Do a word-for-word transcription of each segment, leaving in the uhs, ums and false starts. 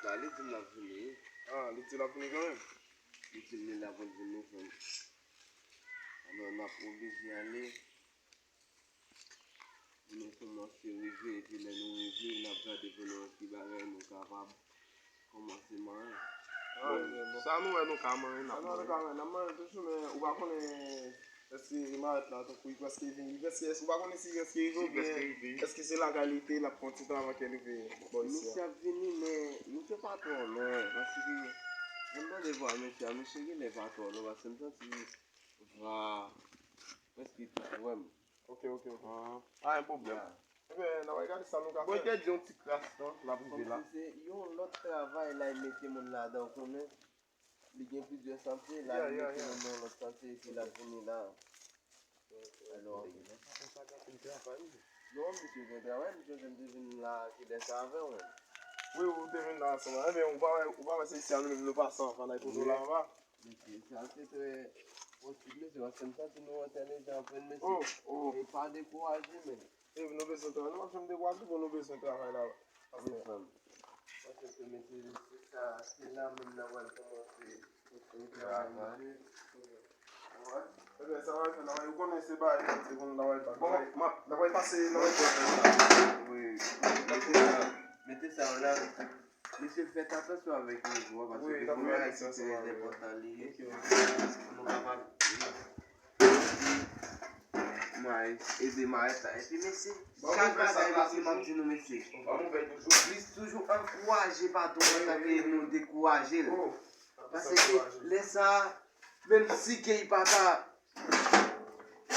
La, li di m l ap vini, wi. Ah, li di l ap vini kanmenm? Li di m li la pou l vini, frè m. Alò, n ap oblije ale. Pou nou kòmanse rive, epi lè nou rive, n ap gade pou nou wè ki bagay nou kapab kòmanse manyen. Ah, bon, sa nou wè nou ka manyen, n ap manyen. Sa nou wè nou ka manyen, n ap manyen toujou, men ou pa konnen èske li marèt la, tankou li prèske vini, li prèske, èske ou pa konnen si li prèske rive oubyen èske se lakay li te, l ap pran ti tan avan ke li rive bò isi a. Misye ap vini, men nou te pa twò lwen, paske lè m tande vwa misye a, misye genlè pa twò lwen, paske m santi vwa prèske tou prè m. Ok, ok, ok. Pa gen pwoblèm. Ebyen, n a pral gade sa nou ka fè. Bon, te di yon ti kras tan, n ap rive la. Kòmsi se yon lòt travay la, y mete moun ladan, ou konnen. Li gen plizyè santye, la, y mete moun nan yon lòt santye, epi l ap vini la. Alò, non, misye gen travay, misye gen travay, misye gen travay, misye gen travay, misye gen travay. Wi, ou te vin la ansanm. Ebyen, ou pa wè, ou pa wè se isi a nou menm nou pase anvan, n al poze w la anba. Mesye, sa se trè posib, mesye, paske m santi nou entèlijan anpil, mesye. Oh, oh. E pa dekouraje, men. E nou bezwen travay. Nou p ap janm dekouraje, bon, nou bezwen travay la. Wi, frè m. Paske, mesye, se sa, se la menm n a pral kòmanse travay, mesye. Ebyen, sa va fè, n a pral, ou konnen se bagay, se bon, n a pral, bon, n a pral pase, n a pral pase. Wi, mete sa, mete sa la. Mesye, fèt atansyon avèk nivo a, paske pou nou Ayiti, se enpòtan li ye. Pou nou kapab ede marèt la. Epi, mesye, chak bagay, mesye, m ap di nou, mesye, plis toujou ankouraje patwon an, tanke nou dekouraje l. Paske lè sa a, menm si ke li pa ta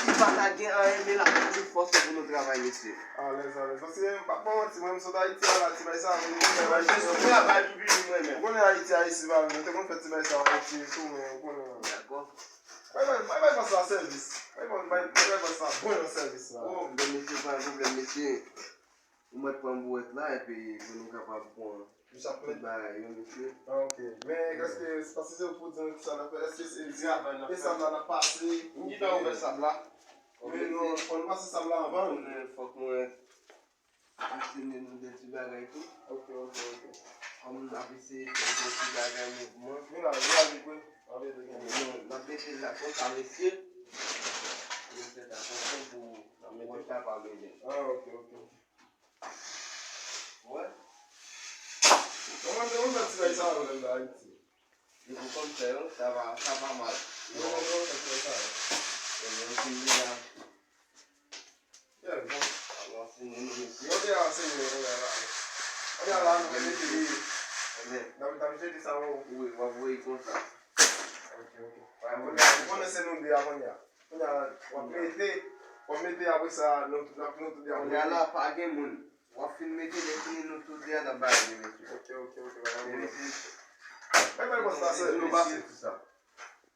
Li pa ta gen anyen, men l ap toujou fòse pou nou travay, mesye. Alèz, alèz. Paske, m p ap ba w manti, mwen, m sot Ayiti a la, ti bagay sa, mwen, mwen, mwen, mwen, mwen, travay pou vini, mwen menm. Ou konnen Ayiti a isi, pa vre, mwen te konn fè ti bagay sa Ayiti tou, men ou konnen. Dakò. Bay, bay, bay, bay bòs la sèvis. Bay, bay, bay, bay bòs la bon jan sèvis la. Oh, bon, mesye, pa gen pwoblèm, mesye. Ou mèt pran bouwèt la, epi pou nou kapab pran tout bagay yo, mesye. Ah, ok. Men, èske, se paske se pou di nou kisa n ap fè? Èske se, se travay n ap fè? E sab la n ap pase? Ou ki tan ou fè sab la? Men non, fò nou pase sab la anvan. Fòk mwen asire nou de ti bagay tou. Ok, ok, ok. Kòm n ap eseye fè de ti bagay mouvman. Vin la, vin la, vin la. N ap mete l la konsa, mesye. Nou fè atansyon pou wòch la pa mele. Ah, ok, ok. Wè. Mwen, mwen, mwen fè ti bagay sa yo menm nan Ayiti. Depi w konn fè yo, sa va, sa va mal. Mwen, mwen, mwen fè ti bagay sa yo. E mwen, m fin deja. Yeah, bon. Al ansenye nou, mesye. Yo te ansenye nou, kounye a la. Kounye a la, nou mete li. Ebyen. N ap, n ap jete sa, w ap voye konsa. Ok, ok. Kounye a, ou konnen se nou de a, kounye a. Kounye a, w ap mete, w ap mete apre sa, nou, n ap, nou tout de a. Kounye a la, pa gen moun. W ap fin mete, lè fini, nou tout de a n ap bagay, mesye. Ok, ok, ok, pa gen pwoblèm. Mesye. Bay, bay bòs la sèvis. Bay,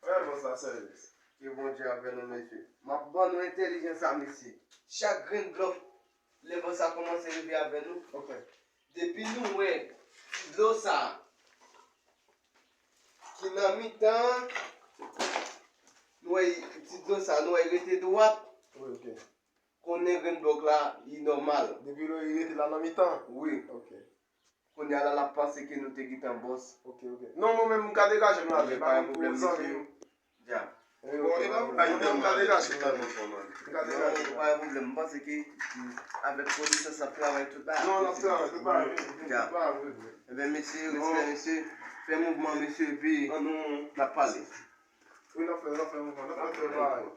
bay bòs la sèvis. Ke Bondye avè nou, mesye. M ap ban nou entèlijans sa, mesye. Chak grenn blòk, lè van sa kòmanse rive avè nou, ok, depi nou wè ti dlo sa a, ki nan mitan an, nou wè ti dlo sa, nou wè rete dwat. Wi, ok. Konnen grenn blòk la, li nòmal. Depi nou rete la nan mitan? Wi. Ok. Kounye a la, l ap panse ke nou te gentan bòs. Ok, ok. Non, mwen menm, m ka degaje m la, men pa gen pwoblèm, mesye. Dja. Bon, e pa pwoblèm, mwen menm, m ka degaje m la, men. M ka degaje m la. Non, pa gen pwoblèm, m panse ke avèk konesans n ap travay tout bagay. Non, n ap travay tout bagay. Dja. Tout bagay. Ebyen, mesye, respè, mesye. Fè mouvman, mesye, epi n ap pale. Wi, n ap fè, n ap fè mouvman, n ap fè travay.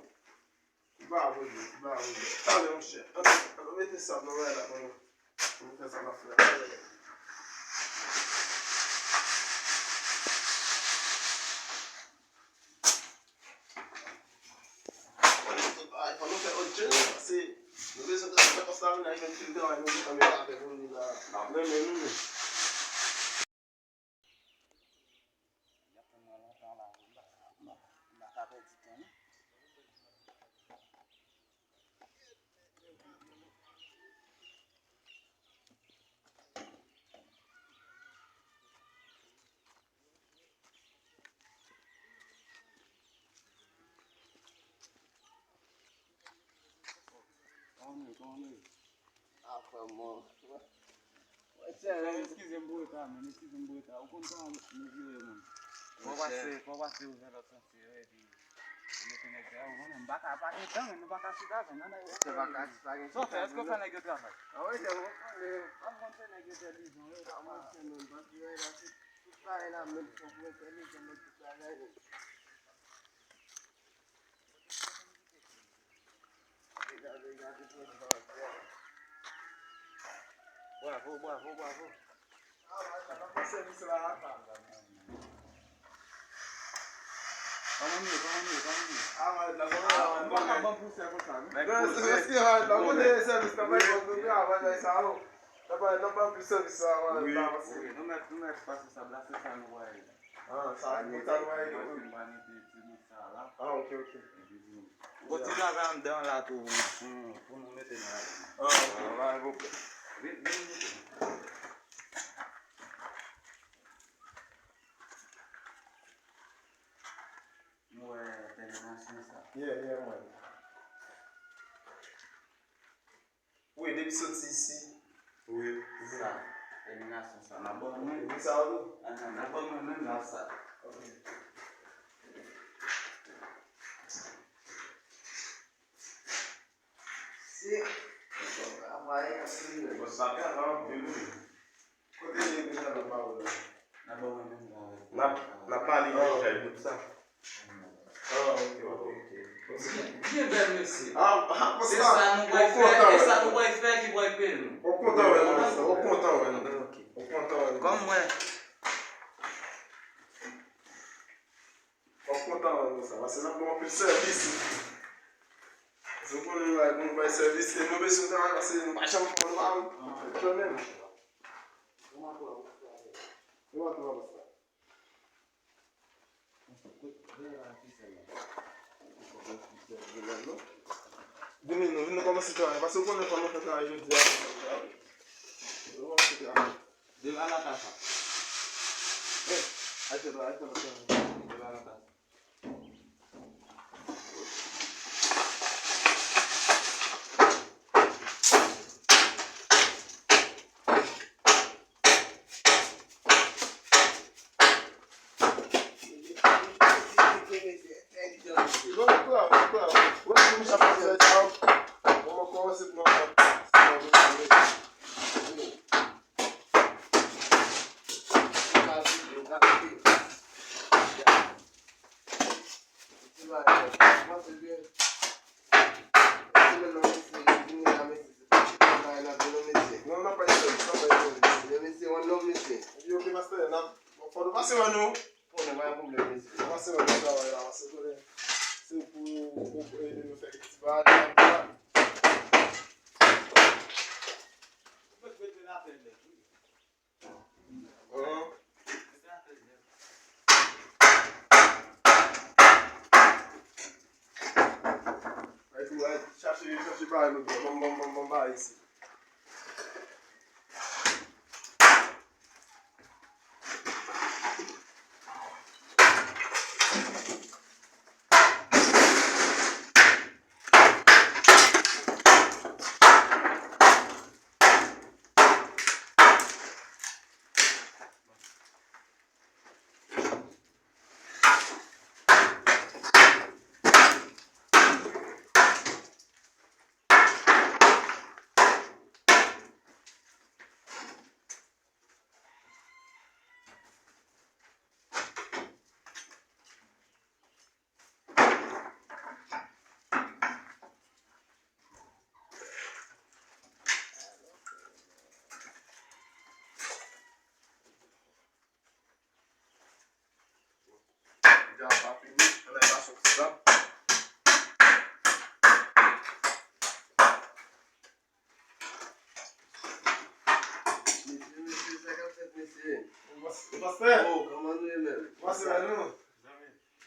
Ki pa vre, ki pa vre. Talè, monchè. Ann, ann mete sab nan bagay la pou nou. Pou nou fè sa n ap fè a. Fò nou fè òd jan, se, nou bezwen fè kòs la vin la, li menm ki travay, nou gentan met atè pou li la. L ap renmen nou, men. Y ap tann mwen lontan la, m pa, m pa, m pa ka pèdi tan, non. Kòman nou ye? Kòman nou ye? Ah, frè m, mwen, mwen Eskize m pou reta, man. Eskize m pou reta. Ou konn kòman nou vire, man. Fò w pase, fò w pase ouvè lòt senti yo, epi mete nèg sa yo, ou konnen, m pa ka, pa gen tan, men nou pa ka chita, men nan nèg yo. Se pa ka, pa gen chita. Sa w fè, èske w fè nèg yo travay? A wi, se bon, konnen. An konn fè nèg yo entèlijan, yo. A mwen, se menm, paske yo la, se tout bagay la, menm si w entèlijan, menm tout bagay, menm. Bravo, bravo, bravo. Kòman nou ye, kòman nou ye, kòman nou ye? Ah, nou pa ka ban pousè konsa, non? Mèt pousè. Mèsi, mèsi, mèsi. Wi, wi, nou mèt, nou mèt pase sab la, se sa nou wè. Ah, sa, nou ta wè. Mwen fin ba nou ti, ti bout sa la. Ah, ok, ok. Epi tou, gon ti travay anndan la tou, pou, pou nou mete nan lavi. Ah, ok. Travay pou, vin, vin mete. Nou wè tèminasyon sa. Yeah, yeah, mwen. Wi, depi soti isi. Wi, sa. Tèminasyon sa. N ap ban mwen. Wi, sa ou tou? Ahan, n ap ban mwen menm la sa. Ok. Si. Travay, ap fini. Bòs la travay anpil, wi. Kote li ye deja nan pawòl la? N ap, n ap pale deja, e bout sa. Ah, ok, ok. Byen bèl, mesye. Ah, ah, se sa nou pral fè, e sa nou pral fè ki pral peye nou. Ou kontan wè nou, mesye? Ou kontan wè nou? Ok. Ou kontan wè nou? Kòm mwen. Ou kontan wè nou sa, paske n ap ba w anpil sèvis. Paske w konnen nou la pou nou bay sèvis, e nou bezwen travay, paske nou pa janm fè, nou pa fè menm. Ou pa twò, ou pa twò. Vini, nou, vini, nou kòmanse travay. Paske w konnen fò nou fè travay jodi a. Nou kòmanse travay. Devan lakay sa. Eh, al fè travay, al fè travay. Devan lakay sa. Fò nou pase wè nou. Konnen pa gen pwoblèm, mesye. Pase wè nou travay la, pase konnen se pou, pou ede nou fè kèk ti bagay. Ahan. Ay, tou, ay, chache, chache bagay nou byen. Banm, banm, banm, banm bagay isi. Deja pa fini, ann al pase yon ti sab. Mesye, mesye, sa k ap fèt, mesye? Pastè. Oh, kòman nou ye menm? Pastè, nou.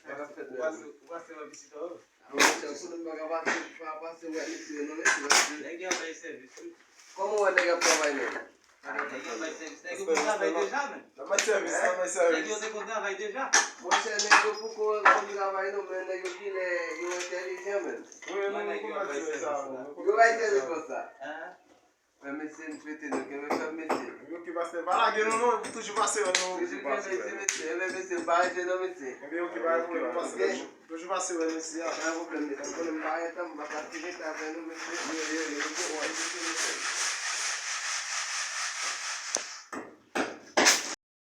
Sa k ap fèt menm? Ou pase wè pitit ou? A, monchè, ou konnen m pa ka pase, pa pase wè mesye yo non, mesye, paske nèg yo ap bay sèvis wi. Kòman w wè nèg ap travay menm? A, nèg yo ap bay sèvis. Nèg yo konn travay deja menm. N ap bay sèvis, n ap bay sèvis. Nèg yo te konn travay deja. Monchè, nèg yo poko konn travay non, men nèg yo genlè yo entèlijan menm. Wi, nou konn bay sèvis sa. Yo bay sèvis konsa. Ahan. Fè mesye, m swete nou kenbe fèm mesye. Ebyen ok pastè, pa lage nou non, toujou pase wè nou. Toujou kenbe mesye, mesye. Ebyen mesye, pa lage non mesye. Ebyen ok, pa gen pwoblèm pastè. Toujou pase wè mesye a. Pa gen pwoblèm mesye. M konnen m pa gen tan, m pa ka tire tan avè nou mesye. Ye, ye, ye, nou bon wè.